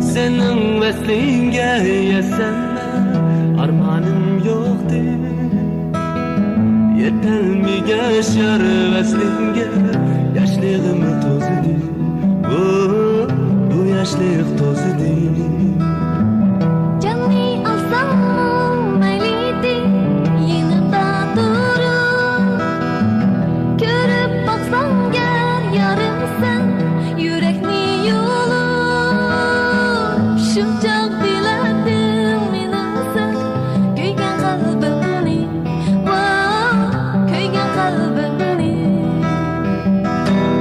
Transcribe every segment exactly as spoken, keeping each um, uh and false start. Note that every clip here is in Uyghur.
سېنىڭ ۋەسلىڭگە يەتسەممۇ ئارمانىم يوقتى. يېتەلمىگەچ يار ۋەسلىڭگە، ياشلىقىم توزىدى. بۇ، بۇ ياشلىق توزىدى. جاننى ئالساڭمۇ مەيلىدى، يېنىمدا تۇرۇپ. كۆرۈپ باقساڭ گەر يارىمسەن، يۈرەكنى يۇلۇپ. شۇنچاق بىلەتتىڭ مېنىڭسەن، كۆيگەن قەلبىمنى. ۋاھ، كۆيگەن قەلبىمنى.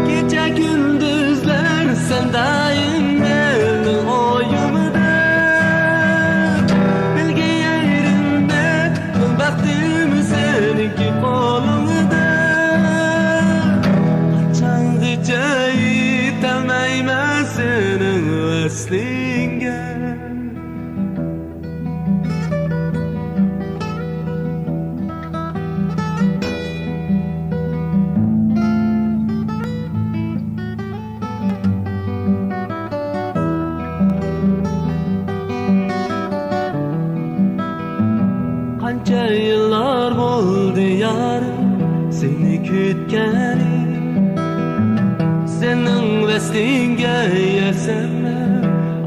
كېچە كۈندۈزلەر سەن دائىم مېنىڭ ئويۇمدا. بىلگەن يېرىمدە بەختىم سېنىڭكى قولۇڭدا. قاچانغىچە يېتەلمەيمەن سېنىڭ ۋەسلىڭگە. قانچە يىللار بولدى يارىم سېنى كۈتكىنىم. سېنىڭ ۋەسلىڭگە يەتسەم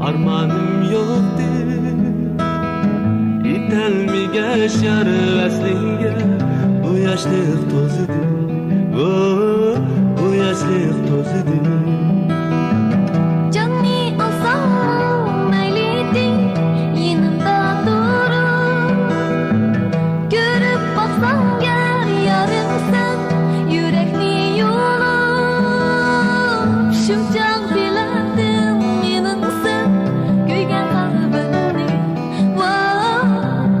ئارمانىم يوقتى. يېتەلمىگەچ يار ۋەسلىڭگە، بۇ ياشلىق توزىدى. بۇ، بۇ ياشلىق توزىدى. جاننى ئالساڭمۇ مەيلىدى، يېنىمدا تۇرۇپ. كۆرۈپ باقساڭ گەر يارىمسەن، يۈرەكنى يۇلۇپ. شۇنچاق بىلەتتىڭ مېنىڭسەن، كۆيگەن قەلبىمنى. ۋاھ،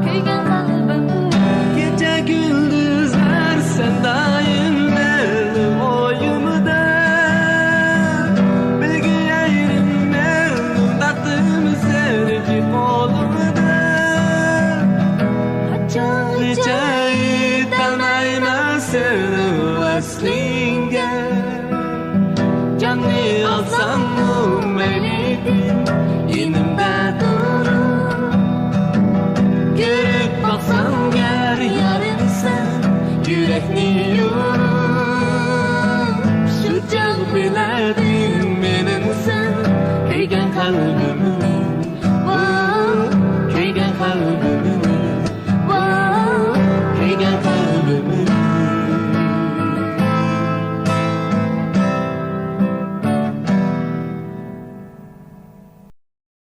كۆيگەن قەلبىمنى. كېچە كۈندۈزلەر سەن دائىم مېنىڭ ئويۇمدا. بىلگەن يېرىم مېنىڭ بەختىم سېنىڭكى قولۇڭدا. قاچانغىچە يېتەلمەيمەن سېنىڭ ۋەسلىڭگە. جاننى ئالساڭمۇ مەيلىدى، يېنىمدا تۇرۇپ. كۆرۈپ باقساڭ گەر يارىمسەن، يۈرەكنى يۇلۇپ. شۇ چاغ بىلەتتىڭ مېنىڭسەن، كۆيگەن قەلبىمنى. ۋاھ، كۆيگەن قەلبىمنى. ۋاھ، كۆيگەن قەلبىمنى.